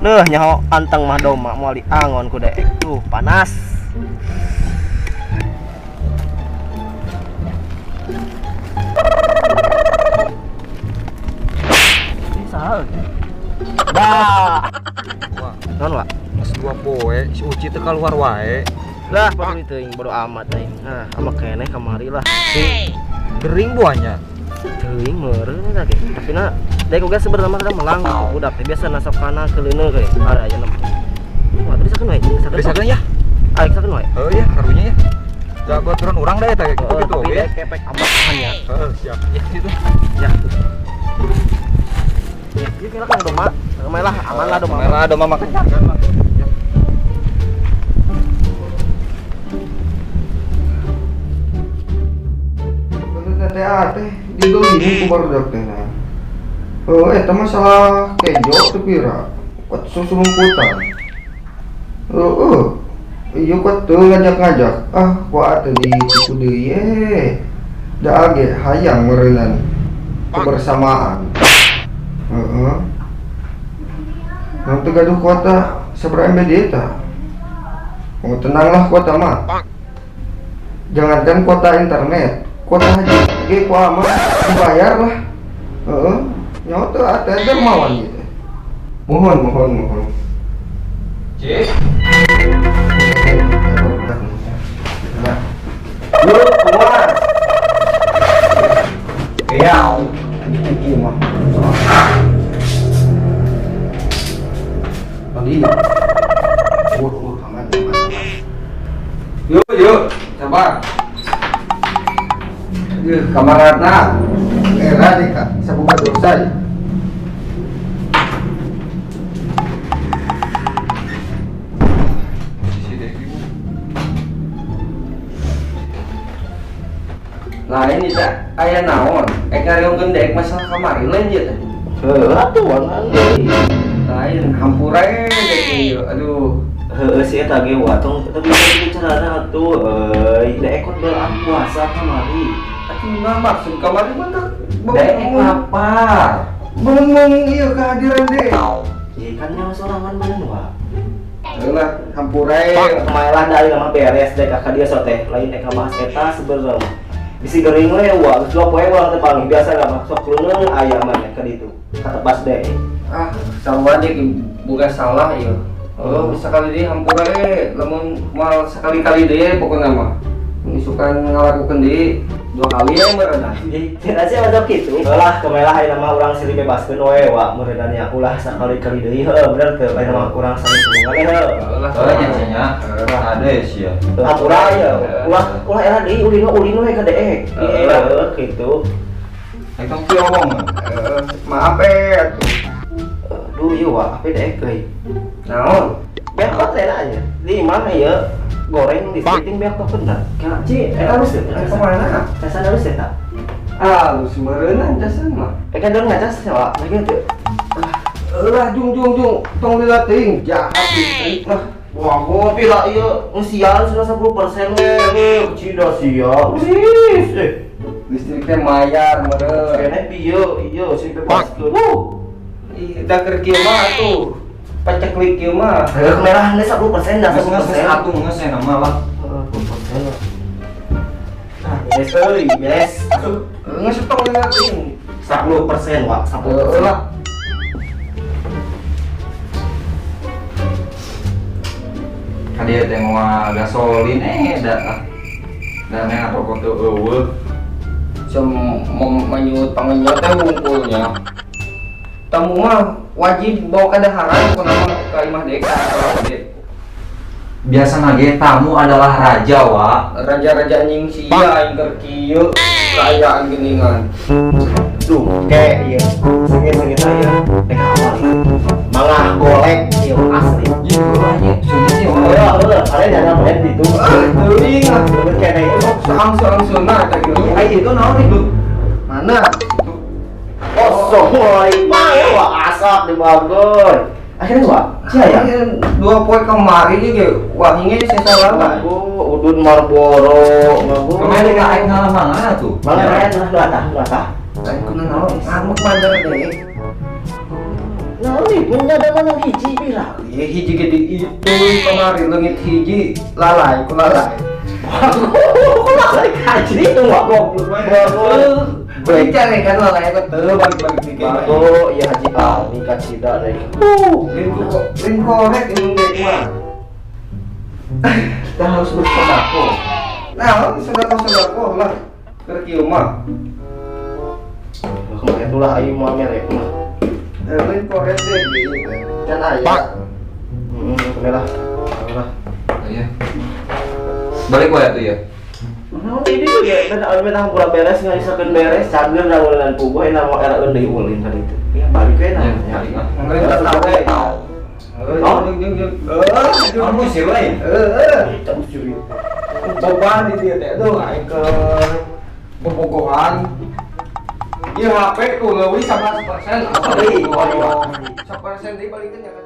Leuh nyaho anteng mah doma moal diangon ku deek. Tuh panas. Ini saha euy? Dah. Wah, Naon, Wak? geus 2 poe si Uci teu kaluar wae. Lah, paduli teuing bodo amat aing. Nah, ama keneh kamari lah. Si gering buahnya. Teuing meureun eta ge. Tapi na deek oge sebenarnya mah kada melang budak teh biasa nasok kana keuleuneu ge. Ada aya nama. Wah, tadi sakeun wae. Bisa ya? Ah, sakeun wae. Heuh ya, karunya ya. Da baturan urang da eta gitu gitu Tapi oge. deek kepek amat ya. Heeh, siap. Ya gitu. Ya. Ya, ieu kira kan doma. Doma lah, aman lah doma. Aman lah doma makan kan mah. Ya. Teh teh didolimi ku barudak teh nah. Oh, eta masalah kejo teu pira. Kuat susulumputan. Heeh. Ieu kuat teu ngajak-ngajak. Ah, kuat teh ditipu deui ye. Da ge hayang meureunan kebersamaan. Heeh. Nanti gaduh kuota sabaraha MB deui tah. Oh, tenanglah kuota mah. Jangankan kuota internet, kuota haji ge ku ama dibayar lah. Heeh. Nyawa teu ate dermawan gitu. Mohon, mohon, mohon. Cik. Yuk, keluar. Iya. Iki mah. Tadi. Wah, aman, aman, aman. Yuk, yuk, sabar. Yeuh, kamaratna. Era deh, Kak. Sabuka dosa. Ya. Si Dewi. Lain itu aya naon? Ek ngariungkeun deek masalah kamari lain ieu teh. Heuh, atuh warna deui. Lain hampura deek ieu. Aduh. Heueuh si eta ge wa tong teu bisa bicarana atuh euy. Deek kot belaan puasa kamari. Atuh nggak maksud kamari mah teh Deek lapar. Bengong ieu kehadiran deek. Ieu kan nyawa sorangan meureun wa. Lah, hampura. Kemarin dari nama beres dek kakak dia sote lain dek bahas eta sebenarnya bisi gering we wa geus 2 poe urang teh paling biasa lah mah sok leungeun aya mah ka ditu katepas deh. Ah, sarua deek boga salah ieu. Oh, sekali deui hampura lamun moal sekali-kali deui pokona mah. Misukan ngalakukeun deui 2 kali ya meureun. Tidak sih ada gitu. Lah kemelah ayeuna mah urang silih bebaskeun we wa meureunna nya ulah sakali-kali deui heuh bener teu ayeuna mah urang saling tulungan heuh. Lah, Heuh nya cenah. Ada sih ya. Hampura ya ulah ulah era deui ulin ulin we ka deek. Heuh kitu. Aing tong piowong. Maaf atuh. Aduh ieu wa api deek euy. Naon? Beak teh nya. Di mana ieu? Goreng di sitting beak teh bener. Kena ci, eta halus ya? Eta mana? Casan halus ya, tak? Halus meureunnan casan mah. Kan dorong ngacas ya, Wak. Lagi tuh. Lah jung jung jung, tong lila teuing jahat listrik lah. Wah, ngopi lah ieu. Sial sudah 10% we. Cida sia. Wih, Listrik teh mayar meureun. Kene pieu ieu si bebaskeun. Wuh. Ih, da keur kieu mah atuh. Paceklik kieu mah. Heuh, merah geus 10% dah Geus geus 10%. atuh geus cenah mah lah. Heeh, 10%. Ah, beres euy, beres. Geus tong lila teuing. 10% Wak, 10%. Heeh lah. Kadieu teh moal gasolin da ah. Da neng rokok teu eueuh. Sem manyut pangenyot teh wungkulnya. Tamu mah wajib bawa kadaharan pokona mah ka imah deek ka dek. Biasa ge tamu adalah raja, Wak. Raja-raja anjing sia aing keur kieu kaayaan geuningan. Duh, ke ieu. Sengit-sengit aya dek awal. Mangah golek ieu asli. Ieu anjing sungguh sih. Heuh, heuh, kalian jangan main gitu. Ah, teuing ah. Bener kene ieu. Saang-saangseuna eta kieu. Ai itu naon itu? Mana? Oh, soy. Mah ya wah asap di Bogor. Akhirnya wah, sia ya. 2 poe kamari ge wah hinge sesa lama. Mago, udun Marlboro, mago. Kemarin ka aing ngalamangan atuh. Mana lah, lu atah, lu atah. Aing kunaon? Ngamuk mandar deui. Nah, ini punya ada mana hiji pira. Iya, hiji gede itu kemarin leungit hiji lalai ku lalai. Kok lalai kaji itu mah Goblok mah. Baik. Bicara kan lalai kok teu balik-balik dikit. Bago, iya Haji Ali kacida deui. Lin korek ini dek mah. Kita harus bersedekah. Nah, sedekah sedekah lah. Keur kieu mah. Kemarin itulah aing mau merek mah. Eh, lin korek deh gitu. Can aya. Kemana lah. Lah. Iya. Balik wae atuh ya. Nah, ini juga kan awalnya minta hampura beres nggak bisa beres, cager nangulan puguh enak mau era deui ulin tadi itu. Ya balik we nah. Ya, balik ah. Ngeureun tahu we. Oh? Jeung jeung jeung. Eh, Kamu sih lain. Eh, Kita curi. Beban di dieu teh aduh aing ke bobogohan. Ieu HP ku leuwih 11%. Deui, oh, 1% deui balikeun ya ka.